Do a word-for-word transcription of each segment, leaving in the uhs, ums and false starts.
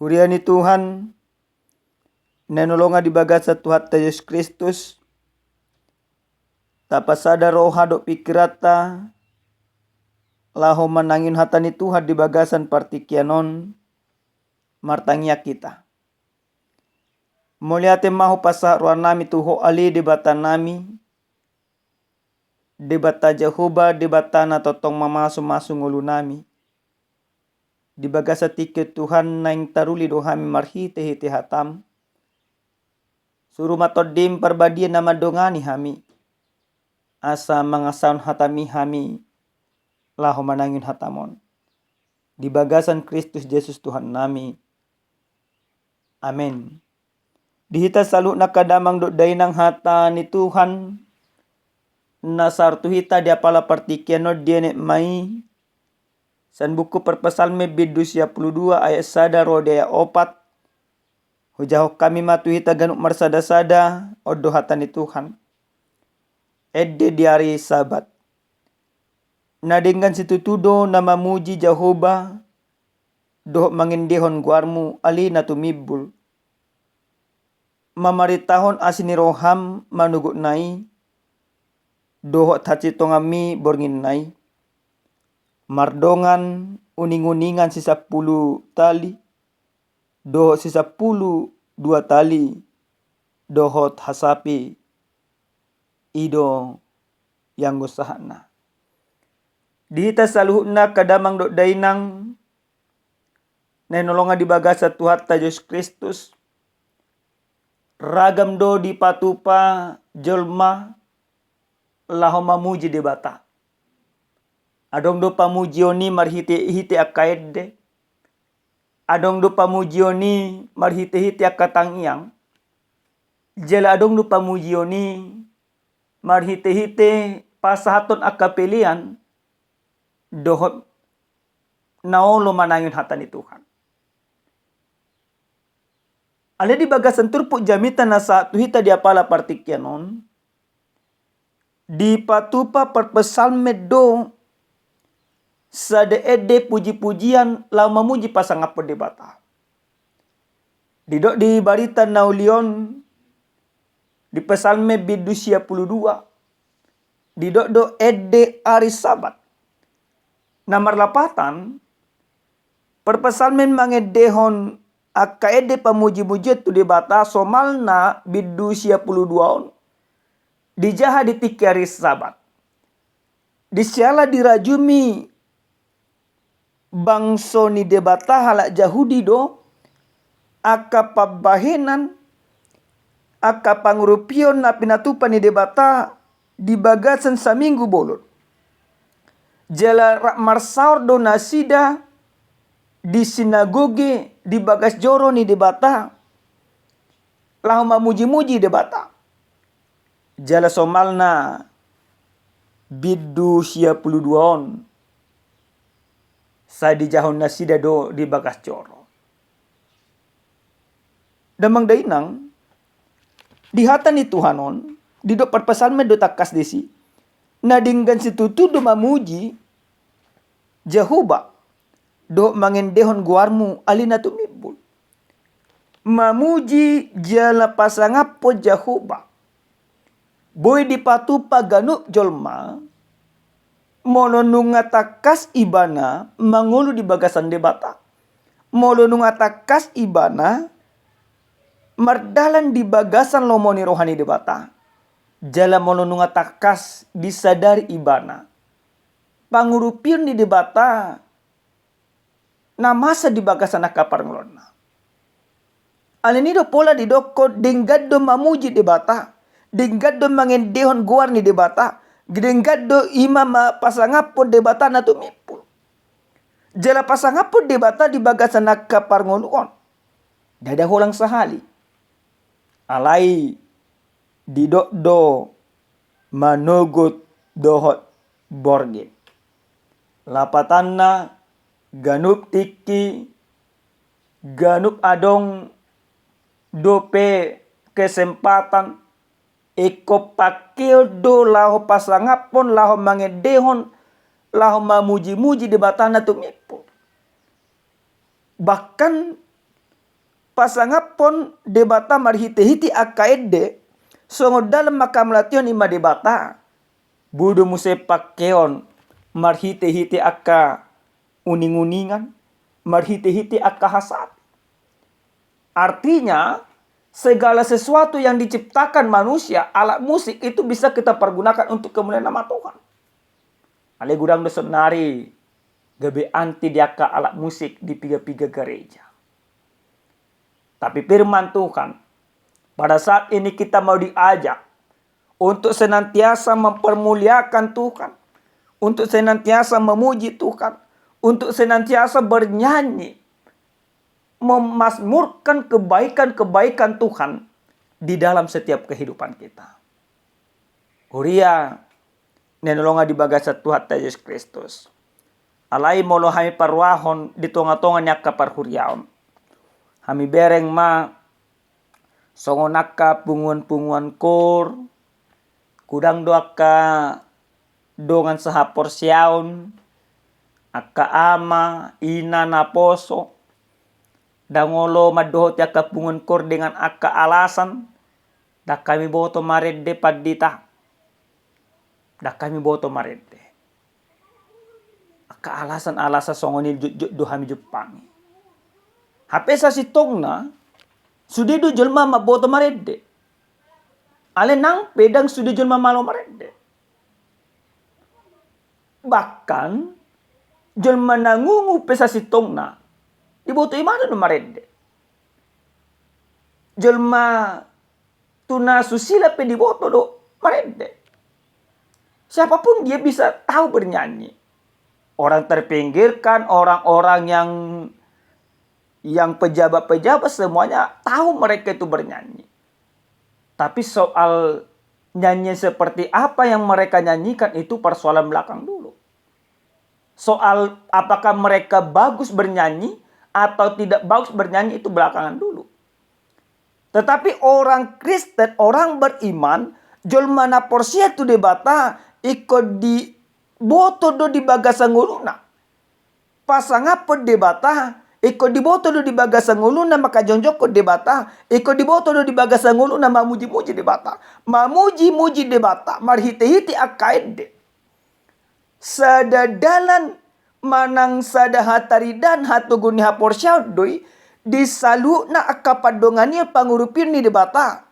Huria ni Tuhan, na hinaholongan di bagasan Tuhanta Jesus Kristus, tapasada roha dohot pingkiranta laho manangihon hata ni Tuhan di bagasan partingkian on. Martangiang hita. Mauliate ma hupasahat rohanami tu Ho ale Debatanami, Debata Jahowa, Debata na tongtong mamasumasu ngolunami. Di bagasan tingki on Tuhan, naeng taruli do hami marhitehite hataM. Suru ma TondiM Parbadia na mandongani hami, asa mangasahon hataMi hami laho manangihon hataMon. Di bagasan Kristus Jesus Tuhannami. Amen. Di hita saluhutna angka damang dohot dainang, hata ni Tuhan na sahat tu hita di apala partingkian on dienet ma i sian buku Parpsalmen bindu sia pulu dua ayat sada ro di ayat opat. Hujahahon hami ma tu hita ganup marsadasada, on do hata ni Tuhan. Ende di ari Sabat. Na denggan situtu do na mamuji Jahowa dohot mangendehon goarMu ale na tumimbul, mamarentahon asi ni rohaM manogotna i dohot hasintonganMi borngin na i, mardongan uninguningan sisampulu tali dohot sisampulu dua tali dohot hasape. I do ianggo sahatna. Di hita saluhutna angka damang dohot dainang na hinaholongan di bagasan Tuhanta Jesus Kristus, ragam do dipatupa jolma laho mamuji Debata. Adong do pamujion i marhitehite angka ende. Adong do pamujion i marhitehite angka tangiang. Jala adong do pamujion i marhitehite pasahathon angka pelean dohot na olo manangihon hata ni Tuhan. Alai di bagasan turpuk jamita na sahat tu hita di apala partingkian on, dipatupa parpsalmen do sada ende pujipujian laho mamuji pasangaphon Debata. Didok di barita na uli on, di Psalmen bindu sia pulu dua, didok do ende ari Sabat. Na marlapatan, parpsalmen mangendehon angka ende pamujimujian tu Debata somalna bindu sia pulu dua on, dijaha di tingki ari Sabat. Di siala dirajumi bangso ni Debata halak Jahudi do angka pambahenan, angka pangurupion na pinatupa ni Debata di bagasan saminggu bolon. Jala rap marsaor do nasida di sinagoge di bagas joro ni Debata laho mamujimuji Debata. Jala somalna bindu sia pulu dua on, sai dijahahon nasida do di bagas joro. Damang dainang, di hata ni Tuhan on, didok parpsalmen do tangkas disi, na denggan situtu do mamuji Jahowa dohot mangendehon goarmu ale na tumimbul. Mamuji jala pasangaphon Jahowa boi dipatupa ganup jolma molo nunga tangkas ibana mangolu di bagasan Debata. Molo nunga tangkas ibana mardalan di bagasan lomo ni roha ni Debata, jala molo nunga tangkas disadari ibana pangurupion ni Debata na masa di bagasan angka parngoluonna. Alani i do pola didokkon denggan do mamuji Debata, denggan do mangendehon goar ni Debata, denggan do i ma pasangaphon Debata na tumimbul. Jala pasangaphon Debata di bagasan angka parngoluon, ndada holan sahali. Alai didok do manogot dohot borngin. Lapatanna, ganup tingki, ganup adong dope kesempatan, ingkon pangkeon do laho pasangaphon, laho mangendehon, laho mamujimuji Debata na tumimbul. Bahkan pasangaphon Debata marhite-hite angka ende, songon dalan mangkamauliatehon i ma Debata. Boi do muse pangkeon marhite-hite angka uning-uningan, marhite-hite angka hasahatan. Artinya, segala sesuatu yang diciptakan manusia, alat musik itu bisa kita pergunakan untuk kemuliaan nama Tuhan. Alai godang do saonari gabe anti di angka alat musik di piga-piga gereja. Tapi firman Tuhan, pada saat ini kita mau diajak untuk senantiasa mempermuliakan Tuhan, untuk senantiasa memuji Tuhan, untuk senantiasa bernyanyi, memasmurkan kebaikan-kebaikan Tuhan di dalam setiap kehidupan kita. Huria na hinaholongan di bagasan Tuhanta Jesus Kristus. Alai molo hami parrohahon di tonga-tonga ni angka parhuriaon, hami bereng ma songon angka punguan-punguan koor, godang do angka dongan sahaporseaon, angka ama, ina, naposo, ndang olo mandohoti angka punguan koor dengan angka alasan, ndang hami boto marende pandita. Ndang hami boto marende. Angka alasan-alasan songon i jotjot do hami jumpangi. Hape sasintongna, sude do jolma mamboto marende. Alai nang pe ndang sude jolma malo marende. Bahkan, jolma na ngungu pe sasintongna, diboto ibana do marende. Jolma tu na susila pe diboto do marende. Siapapun dia bisa tahu bernyanyi. Orang terpinggirkan, orang-orang yang yang pejabat-pejabat, semuanya tahu mereka itu bernyanyi. Tapi soal nyanyian seperti apa yang mereka nyanyikan itu persoalan belakang dulu. Soal apakah mereka bagus bernyanyi atau tidak bagus bernyanyi itu belakangan dulu. Tetapi orang Kristen, orang beriman, jolma na porsea tu Debata, ingkon diboto do di bagasan ngoluna pasangaphon Debata, ingkon diboto do di bagasan ngoluna mangkajongjongkon Debata, ingkon diboto do di bagasan ngoluna mamuji-muji Debata. Mamuji-muji Debata marhite-hite angka ende. Sada dalan manang sada hataridaan hatogu ni haporseaon do i di saluhutna angka pandonganion pangurupion ni Debata,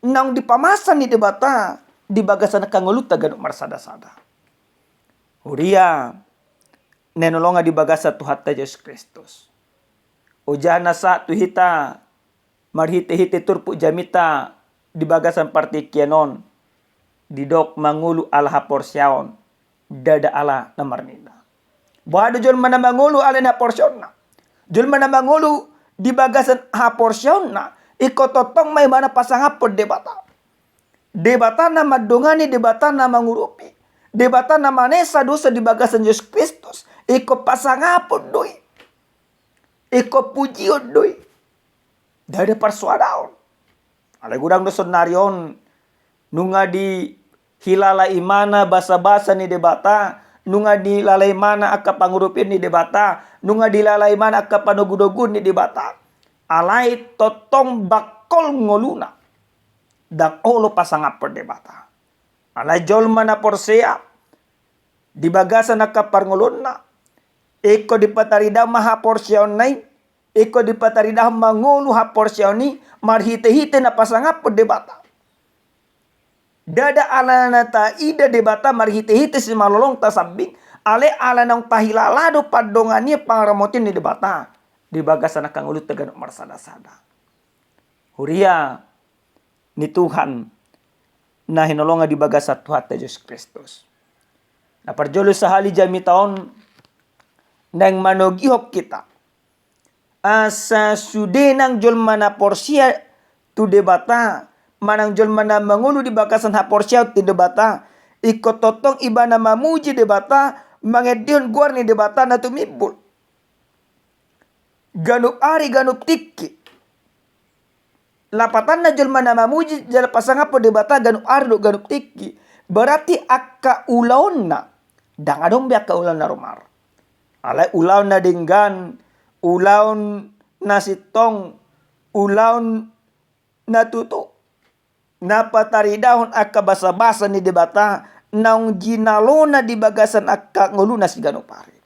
naung dipamasa ni Debata di bagasan angka ngolunta ganup marsada-sada. Huria na hinaholongan di bagasan Tuhanta Jesus Kristus. Ojahan na sahat tu hita marhite-hite turpuk jamita di bagasan partingkian on, didok mangolu ala haporseaon, ndada ala na marnida. Boha do jolma na mangolu ala ni haporseaonna? Jolma na mangolu di bagasan haporseaonna, ingkon tongtong ma ibana pasangaphon Debata. Debata na mandongani, Debata na mangurupi, Debata na manesa dosa di bagasan Jesus Kristus, ingkon pasangaphon do i. Ingkon pujion do i. Ndada parsoadaon. Alai godang do saonari on, nunga dihilala ibana basabasa ni Debata, nunga dihilala ibana angka pangurupion ni Debata, nunga dihilala ibana angka panogunoguon ni Debata. Alai tongtong bangkol ngoluna. Ndang olo pasangaphon Debata. Alai jolma na porsea di bagasan angka parngoluonna, ingkon dipataridahon ma haporseaonna i, ingkon dipataridahon mangolu haporseaon i marhite-hite na pasangaphon Debata. Ndada ala na taida Debata marhite-hite simalolongta sambing, alai ala naung tahilala do pandonganion pangaramotion ni Debata di bagasan angka ngolunta ganup marsada-sada. Huria ni Tuhan na hinaholongan di bagasan Tuhanta Jesus Kristus. Na parjolo sahali jamita on naeng manogihon hita asa sude nang jolma na porsea tu Debata, manang jolma na mangolu di bagasan haporseaon tu Debata, ingkon tongtong ibana mamuji Debata, mangendehon goar ni Debata na tumimbul ganup ari ganup tingki. Lapatanna jolma na mamuji jala pasangaphon Debata ganup ari dohot ganup tingki, berarti angka ulaonna ndang adong be angka ulaon na rumar. Alai ulaon na denggan, ulaon na sintong, ulaon na tutu na pataridahon angka basabasa ni Debata naung jinalona di bagasan angka ngoluna siganup ari.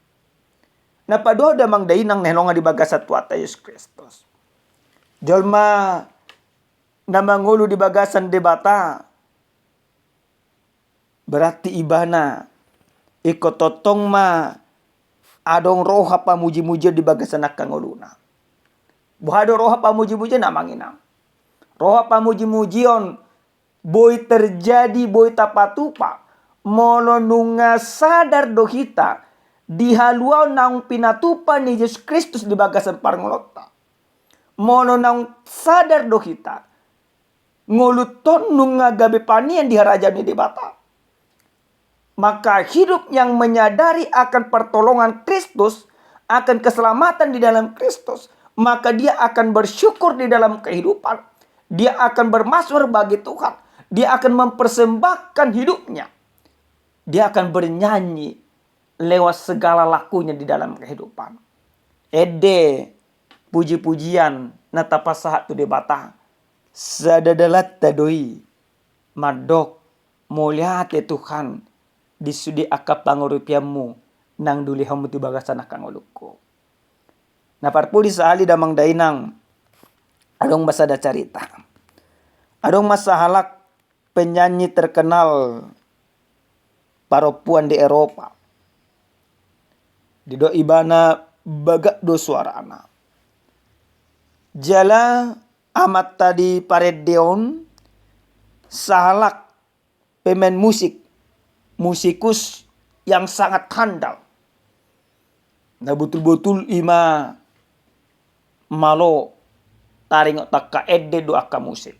Na paduahon damang dainang na hinaholongan di bagasan Tuhanta Jesus Kristus, jolma na mangolu di bagasan Debata, berarti ibana ingkon tongtong ma adong roha pamujimujion di bagasan angka ngoluna. Boha do roha pamujimujion, amang inang? Roha pamujimujion boi terjadi, boi tapatupa molo nunga sadar do hita di haluaon naung pinatupa ni Jesus Kristus di bagasan parngoluonta. Molo naung sadar do hita, ngolunta on nunga gabe panean di harajaon ni Debata. Maka hidup yang menyadari akan pertolongan Kristus, akan keselamatan di dalam Kristus, maka dia akan bersyukur di dalam kehidupan. Dia akan bermasyhur bagi Tuhan. Dia akan mempersembahkan hidupnya. Dia akan bernyanyi lewat segala lakunya di dalam kehidupan. Ende pujipujian na tapasahat tu Debata, sada dalanta do i mandok mauliate Tuhan di sude angka pangurupianmu naung dilehonmu tu bagasan angka ngolungku. Na parpudi sahali damang dainang, adong ma sada carita. Adong ma sahalak penyanyi terkenal parompuan di Eropa. Didok ibana bagak do suarana. Jala amanta di parende on sahalak pemain musik, musikus yang sangat handal. Na botul-botul i ma malo taringot angka ende dohot angka musik.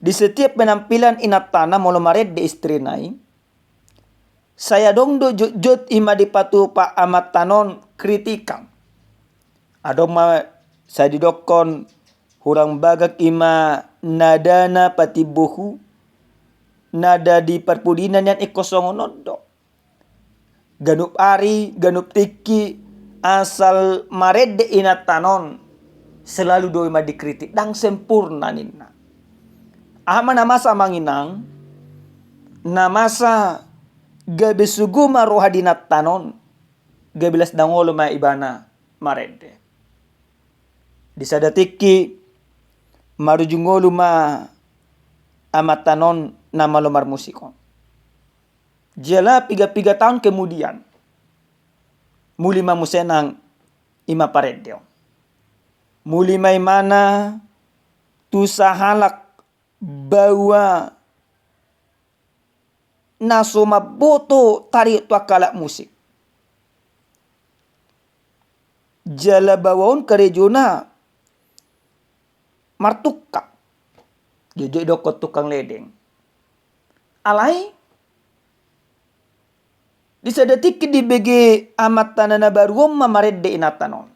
Di setiap penampilan inantana molo marende istrina i, sai adong do jotjot i ma dipatupa amanta on kritikan. Adong ma sai didokkon, hurang bagak i ma nadana patimbohu, nada di parpudina nian ingkon songon on do. Ganup ari, ganup tingki, asal marende inanta on, selalu do i ma dikritik, ndang sempurna ninna. Aha ma na masa, amang inang? Na masa gabe sogo ma roha di inanta on, gabe las na ngolu ma ibana marende. Di sada tingki marujung ngolu ma amanta on na malo marmusik on. Jala piga-piga taon kemudian, muli ma muse nang i ma parende on. Muli ma ibana tu sahalak baoa na so mamboto taringot tu angka alat musik. Jala baoa on karejona martukang. Jotjot didokkon tukang ledeng. Alai di sada tingki dibege amantana na baru on ma marende inanta on.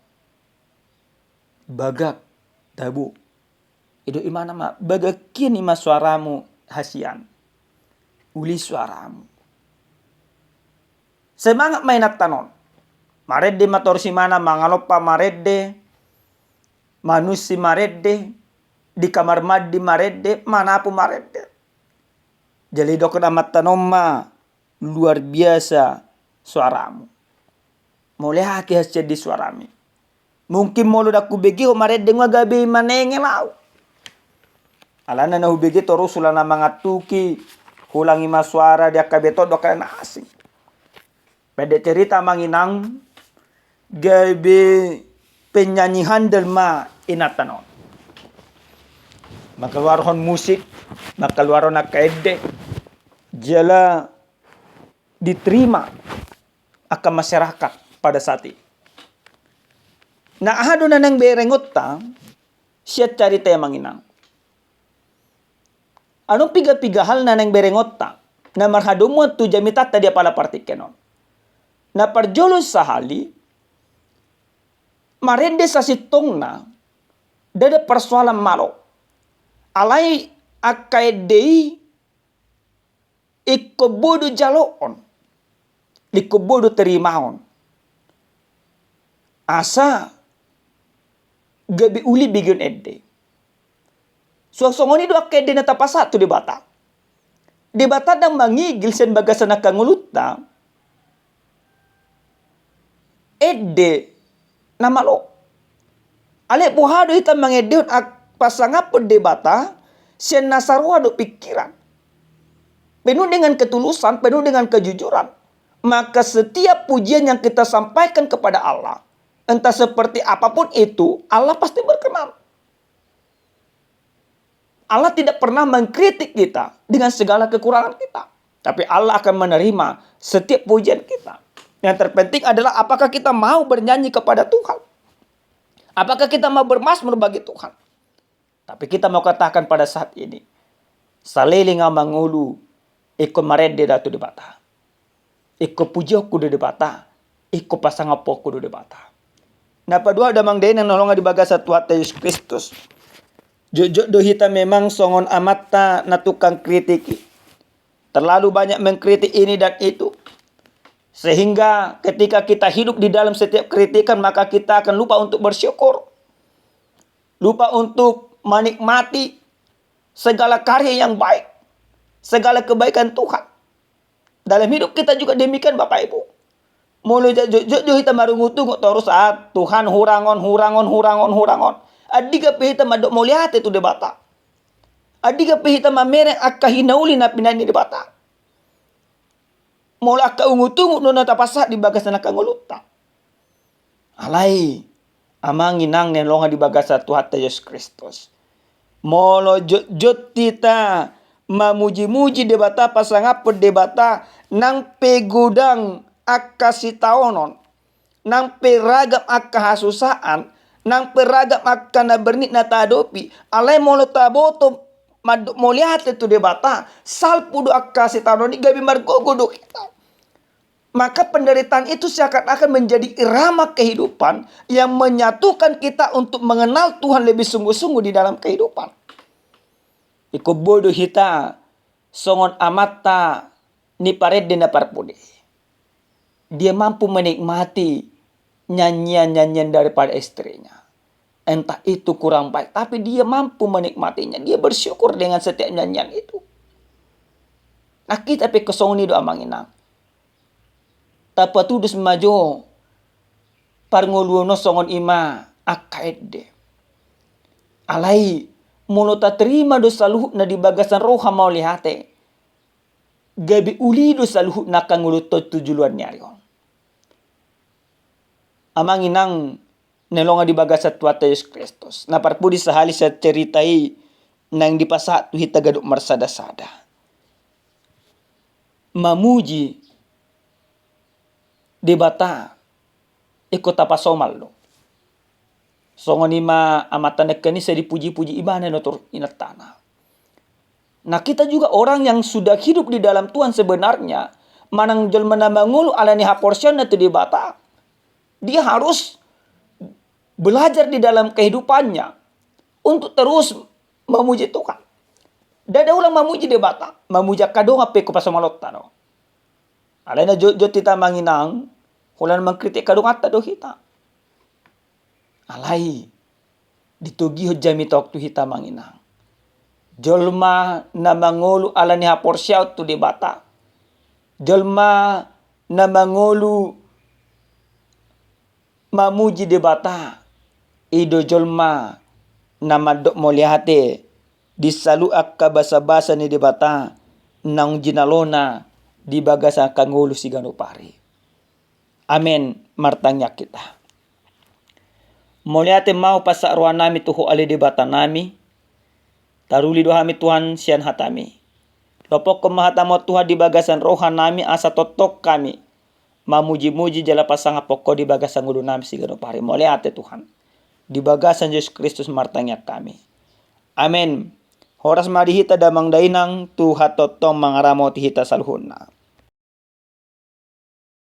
Bagak, tabo. Didok ibana ma, bagak hian i ma suaramu hasian. Uli suaramu. Semangat ma inanta on. Marende ma torus ibana, mangalompa marende, manunsi marende, di kamar mandi marende, manapu marende. Jala didokkon amanta on ma, luar biasa suaramu. Mauliate hasian di suaramu i. Mungkin molo ndang hubege ho marende, nunga gabe manengel ahu. Alana na hubege torus holan na mangantuki, holan i ma suara di angka beton dohot angka na asing. Pendek cerita, amang inang, gabe penyanyi handal ma inanta on. Mangkaluarhon musik, mangkaluarhon angka ende, jala diterima angka masyarakat pada saat i. Na aha do na naeng berengonta sian carita i, amang inang? Adong piga-piga hal na naeng berengonta na marhadomuan tu jamitanta di apala partingkian on. Na parjolo sahali, marende sasintongna ndada persoalan malo. Alai angka ende i ingkon boi do jaloon, ingkon boi do terimaon. Asa gabe uli begeon ende. Suang songon i do angka ende na tapasahat tu Debata. Debata ndang mangigil sian bagasan angka ngolunta ende na malo. Alai boha do hita mangendehon pasangaphon Debata sian na saroha dohot pingkiran, penuh dengan ketulusan, penuh dengan kejujuran, maka setiap pujian yang kita sampaikan kepada Allah, entah seperti apapun itu, Allah pasti berkenan. Allah tidak pernah mengkritik kita dengan segala kekurangan kita. Tapi Allah akan menerima setiap pujian kita. Yang terpenting adalah apakah kita mau bernyanyi kepada Tuhan. Apakah kita mau bermazmur bagi Tuhan. Tapi kita mau katakan pada saat ini, saleleng au mangolu, ingkon marende do au tu Debata. Ingkon pujionku do Debata, ingkon pasangaphonku do Debata. Na paduahon damang dainang na hinaholongan di bagasan Tuhanta Jesus Kristus. Jotjot do hita memang songon amanta na tukang kritik i. Terlalu banyak mengkritik ini dan itu. Sehingga ketika kita hidup di dalam setiap kritikan, maka kita akan lupa untuk bersyukur. Lupa untuk menikmati segala karya yang baik, segala kebaikan Tuhan. Dalam hidup kita juga demikian, Bapak Ibu. Molo jotjot do hita marungutungut torus, ah, Tuhan, hurang on, hurang on, hurang on, hurang on. Andigan pe hita mandok mauliate tu Debata. Andigan pe hita mamereng angka hinauli na pinahan ni Debata. Molo angka ungutungut do na tapasahat di bagasan angka ngolunta. Alai, amang inang na hinaholongan di bagasan Tuhanta Jesus Kristus, molo jotjot hita mamujimuji Debata, pasangaphon Debata, nang pe godang angka sitaonon, nang pe ragam angka hasusaan, nang pe ragam angka na bernit na tahadopi, alai molo taboto mandok mauliate tu Debata, salpu do angka sitaonon i, gabe margogo do hita. Maka penderitaan itu seakan-akan menjadi irama kehidupan yang menyatukan kita untuk mengenal Tuhan lebih sungguh-sungguh di dalam kehidupan. Ingkon boi do hita songon amanta ni parende na parpudi. Dia mampu menikmati nyanyian-nyanyian daripada istrinya. Entah itu kurang baik, tapi dia mampu menikmatinya. Dia bersyukur dengan setiap nyanyian itu. Nah, hita pe ingkon songon i do, amang inang. Tapatudos ma jo parngoluon on songon i ma angka ende. Alai, molo tatarima do saluhutna di bagasan roha mauliate, gabe uli do saluhutna angka ngolunta on tu joloan ni ari on. Amang inang na hinaholongan di bagasan Tuhanta Jesus Kristus, na parpudi, sahali sian cerita i naeng dipasahat tu hita ganup marsadasada. Mamuji Debata ingkon tapasomal do. Songon i ma amanta nangkin i, sai dipujipuji ibana do torus inantana. Nah, kita juga orang yang sudah hidup di dalam Tuhan sebenarnya, manang jolma na mangolu ala ni haporseaonna tu Debata, dia harus belajar di dalam kehidupannya untuk terus memuji Tuhan. Ndada ulang mamuji Debata, mamuji angka dongan pe ingkon pasomalonta do. Alai na jotjot hita, amang inang, holan mangkritik angka donganta do hita. Alai, ditogihon jamita on tu hita, amang inang. Jolma na mangolu ala ni haporseaon tu Debata, jolma na mangolu mamuji Debata, i do jolma na mandok mauliate di saluhut angka basabasa ni Debata naung jinalona di bagasan angka ngolu siganup ari. Amen. Martangiang hita. Mauliate ma hupasahat rohanami tu Ho ale Debatanami. Taruli do hami, Tuhan, sian hataMi. Lopokkon ma hataMu on, Tuhan, di bagasan rohanami, asa tongtong hami mamujimuji jala pasangaphon Ho di bagasan ngolunami siganup ari. Mauliate, Tuhan. Di bagasan Jesus Kristus martangiang hami. Amen. Horas ma di hita damang dainang, Tuhan tongtong mangaramoti hita saluhutna.